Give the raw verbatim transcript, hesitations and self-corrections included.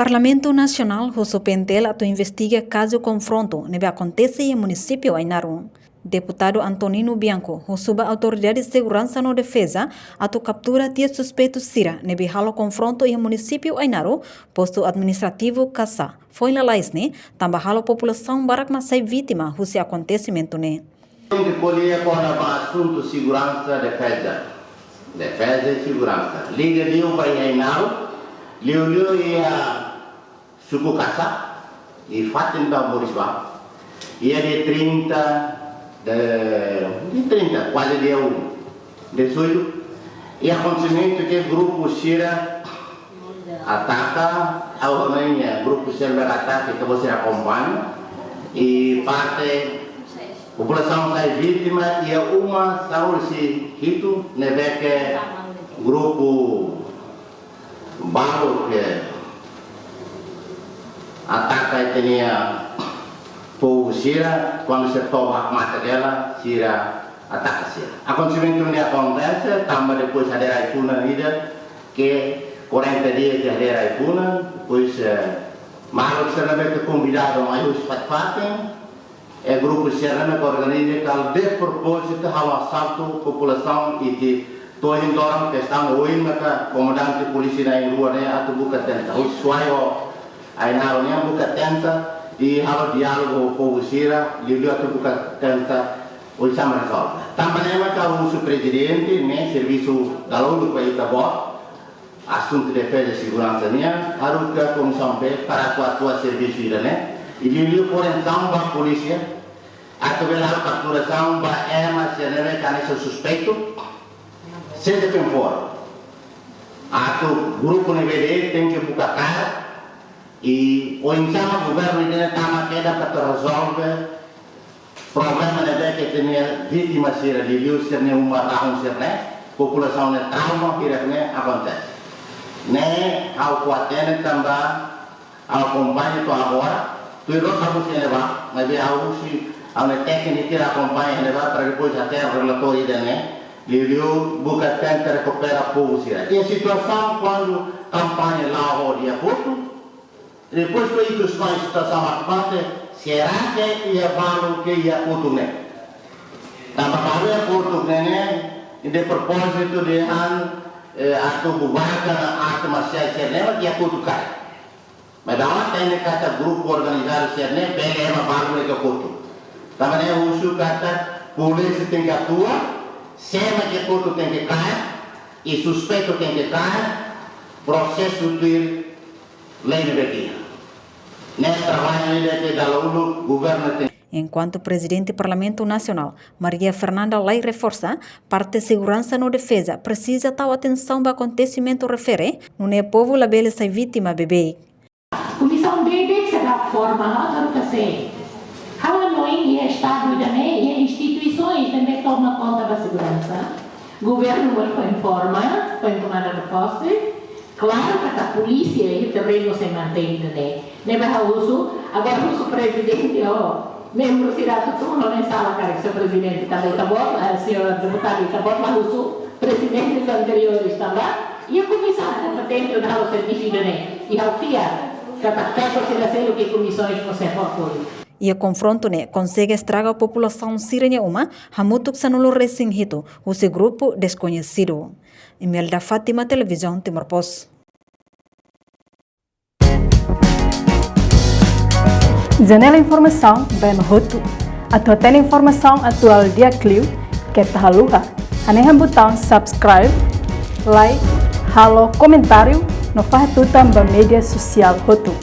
Parlamentu Nasionál husu P N T L atu investiga kazu konfrontu ne'ebé akontese iha munisípiu Ainaro. Deputadu Antonino Bianco husu ba Autoridade Seguransa no Defeza atu kaptura tiha suspeitu sira ne'ebé halo konfrontu iha munisípiu Ainaro, postu administrativu Kasá. Foin lalais ne'e, tanba halo populasaun barak mak sai vítima husi akontesimentu ne'e. Ko'alia kona-ba asuntu seguransa, defeza. Defeza i seguransa. Liga liu ba Ainaro, liuliu iha suku Kasá, i fatin ba moris ba. Iha dia trinta de, dia trinta, kuaze dia um de jullu, iha akontesimentu ke grupu sira ataka, au hanoin grupu sira ataka, ke bo sira akompaña, i parte populasaun sai vítima, iha uma saúde si hitu, ne'ebé ke grupu balu ke ataka ita-nia povu sira, kuandu sira toba mata dela, sira ataka sira. Akontesimentu ne'e akontese tanba depois hadeer ai-funan ida, ke quarenta dias de hadeer ai-funan, depois, eh, maluk sira ne'ebé ke konvidadu mai husi fatin-fatin, e grupu sira ne'ebé ke organiza kala de propózitu halo asaltu populasaun, i to'o ohin loron kestaun ohin maka komandante polísia na'in-rua ne'e atu buka tenta. Husi Suai ho Ainaro nian buka tenta, i halo diálogu ho povu sira, liuliu atu buka tenta oinsá mak rezolve. Tanba ne'e maka husu prezidente, ne'e servisu dala uluk ba ita-boot, asuntu defeza seguransa nian, haruka Komisaun B para atu atua servisu ida-ne'e, i liuliu orientasaun ba polísia, atu bele halo kapturasaun ba ema sira ne'ebé ke hanesan suspeitu, seja quem for. Atu grupu ne'ebé de'it tenke buka kaer, i oinsá mak governu ida-ne'e tama kedas para rezolve problema ne'ebé ke ita-nia vítima sira, liuliu sira-nia uma rahun sira-ne'e, populasaun nia trauma hirak-ne'e akontese. Ne'e ha'u kuatene tanba ha'u akompaña to'o agora, tuir loos ha'u husi ne'ebá, maibé ha'u husi, ha'u-nia tékniku sira akompaña ne'ebá, para depois até relatóriu ida-ne'e, liuliu buka tenta rekupera povu sira. Iha situasaun kuandu kampaña la'o ho di'ak hotu, depois ke ikus mai situasaun mak mate, será ke iha balu ke iha kotuk ne'e? Tanba balu iha kotuk ne'e, ne'e, de propózitu dehan, eh, atu bubarkan arte marsiál sira-ne'e, mak iha kotuk karik. Mas dala hatene katak grupu organizadu sira-ne'e, bele ema balu iha kotuk. Tanba ne'e husu katak polísia tenke atua, sé mak iha kotuk tenke kaer, i suspeitu tenke kaer, prosesu tuir lei ne'ebé iha. Ne'e traballu ne'ebé ke dala uluk governu tenke. Enkuantu Prezidente Parlamentu Nasionál, Maria Fernanda Lay reforsa, parte seguransa no defeza presiza tau atensaun ba akontesimentu refere, nune'e povu labele sai vítima beibeik. Komisaun B B será forma, ha'u atu hatete. Ha'u hanoin iha Estadu ida-ne'e, iha instituisoens ne'ebé toma konta ba seguransa. Governu mós foin forma, foin tomada de posse. Klaru katak polísia iha terrenu sei mantein ida-ne'e. Ne'ebé ha'u husu, agora husu prezidente, ó, membru sira atu tun, no nem sala karik, señór prezidente, tanba ita-boot, eh, señór deputadu, ita-boot la husu prezidentes anteriores tanba, iha komisaun kompetente hodi halo servisu ida-ne'e, i ha'u fiar katak feto sira seluk iha komisaun mós sei fó apoiu. Iha konfrontu ne'e konsege estraga populasaun sira-nia uma, hamutuk sanulu-resin-hitu, husi grupu deskoñesidu. Imelda Fátima, Televizaun Timor Post. Janela informasaun ba ema hotu. Atu hatene informasaun atuál di'ak liu, keta haluha hanehan butaun subscribe, like, halo komentáriu, no fahe tutan ba média sosiál hotu.